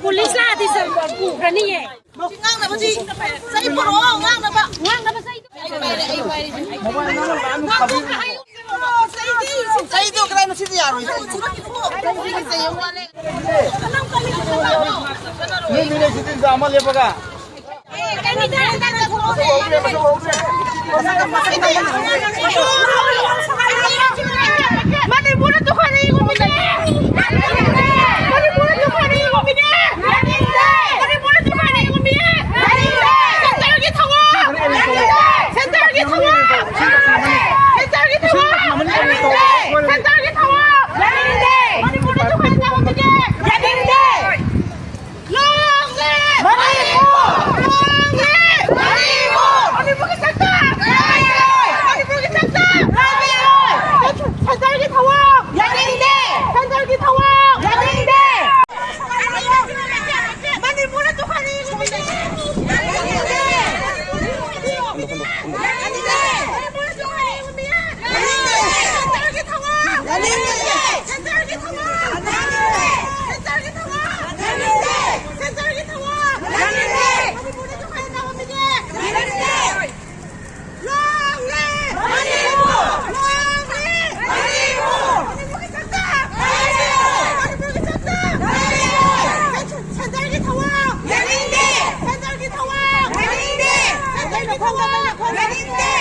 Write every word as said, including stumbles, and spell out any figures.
Police ꯂꯥꯛꯑꯗꯤ ꯆꯪ-, ꯄꯨꯈ꯭ꯔꯅꯤꯌꯦ꯫ ꯉꯥꯡꯅꯕꯗꯤ ꯆꯩ ꯄꯨꯔꯛꯑꯣ, ꯉꯥꯡꯅꯕ꯫ ꯉꯥꯡꯅꯕ ꯆꯩꯗꯣ꯫ ꯑꯩ ꯄꯥꯏꯔꯦ, ꯑꯩ ꯄꯥꯏꯔꯦ꯫ ꯆꯩꯗꯤ, ꯆꯩꯗꯣ ꯀꯗꯥꯏꯅꯣ? ꯁꯤꯗꯤ ꯌꯥꯔꯣꯏ꯫ ꯆꯩ ꯌꯥꯝ ꯋꯥꯠꯂꯦ꯫ ꯅꯣꯏ ꯃꯤꯅꯦ ꯁꯤꯇꯤꯟꯗ ꯑꯃ ꯂꯦꯞꯄꯒ꯫ ꯃꯅꯤꯄꯨꯔꯗ ꯇꯣꯈꯥꯏꯅ ꯌꯦꯡꯉꯨꯕꯅꯦ꯫ ꯃꯅꯤꯄꯨꯔꯗ ꯇꯣꯈꯥꯏꯅ ꯌꯦꯡꯉꯨꯕꯅꯦ꯫ ꯃꯅꯤꯄꯨꯔꯗ ꯇꯣꯈꯥꯏꯅ ꯌꯦꯡꯉꯨꯕꯅꯦ꯫ ꯁꯦꯟꯇꯔꯒꯤ ꯊꯋꯥ꯫ ꯁꯦꯟꯇꯔꯒꯤ ꯊꯋꯥ꯫ ꯁꯦꯟꯇꯔꯒꯤ ꯊꯋꯥ꯫ ꯁꯦꯟꯇꯔꯒꯤ ꯊꯋꯥ꯫ ꯃꯅꯤꯄꯨꯔꯗ ꯇꯣꯈꯥꯏꯅ ꯌꯦꯡꯉꯨꯕꯅꯦ꯫ ꯌꯥꯅꯤꯡꯗꯦ꯫ Long live! Manipur! Long live! Manipur! ꯃꯅꯤꯄꯨꯔꯒꯤ ꯁꯛꯇꯝ! ꯃꯅꯤꯄꯨꯔꯒꯤ ꯁꯛꯇꯝ! ꯁꯦꯟꯇꯔꯒꯤ ꯊꯧꯑꯣꯡ! ꯌꯥꯅꯤꯡꯗꯦ! ꯁꯦꯟꯇꯔꯒꯤ ꯊꯧꯑꯣꯡ! ꯌꯥꯅꯤꯡꯗꯦ! ꯃꯅꯤꯄꯨꯔꯗ ꯇꯣꯈꯥꯏꯅ ꯌꯦꯡꯉꯨꯕꯅꯦ! ꯌꯥꯅꯤꯡꯗꯦ! ꯌꯥꯅꯤꯡꯗꯦ! ꯃꯅꯤꯄꯨꯔꯗ ꯇꯣꯈꯥꯏꯅ ꯌꯦꯡꯉꯨꯕꯅꯦ! ꯌꯥꯅꯤꯡꯗꯦ! ꯁꯦꯟꯇꯔꯒꯤ ꯊꯧꯑꯣꯡ! ꯌꯥꯅꯤꯡꯗꯦ! ꯁꯦꯟꯇꯔꯒꯤ ꯊꯧꯑꯣꯡ! ꯌꯥꯅꯤꯡꯗꯦ! ꯁꯦꯟꯇꯔꯒꯤ ꯊꯧꯑꯣꯡ! ꯌꯥꯅꯤꯡꯗꯦ! ꯁꯦꯟꯇꯔꯒꯤ ꯊꯧꯑꯣꯡ! ꯌꯥꯅꯤꯡꯗꯦ! ꯃꯅꯤꯄꯨꯔꯗ ꯇꯣꯈꯥꯏꯅ ꯇꯧꯍꯟꯕꯤꯒꯦ! ꯌꯥꯅꯤꯡꯗꯦ! Long live! Manipur! Long live! Manipur! ꯃꯅꯤꯄꯨꯔꯒꯤ ꯁꯛꯇꯝ! ꯃꯅꯤꯄꯨꯔꯒꯤ ꯁꯛꯇꯝ! ꯁꯦꯟꯇꯔꯒꯤ ꯊꯧꯑꯣꯡ! ꯌꯥꯅꯤꯡꯗꯦ! ꯁꯦꯟꯇꯔꯒꯤ ꯊꯧꯑꯣꯡ! ꯌꯥꯅꯤꯡꯗꯦ! ꯁꯦꯟꯇꯔꯒꯤ ꯊꯧꯑꯣꯡ! ꯌꯥꯅꯤꯡꯗꯦ!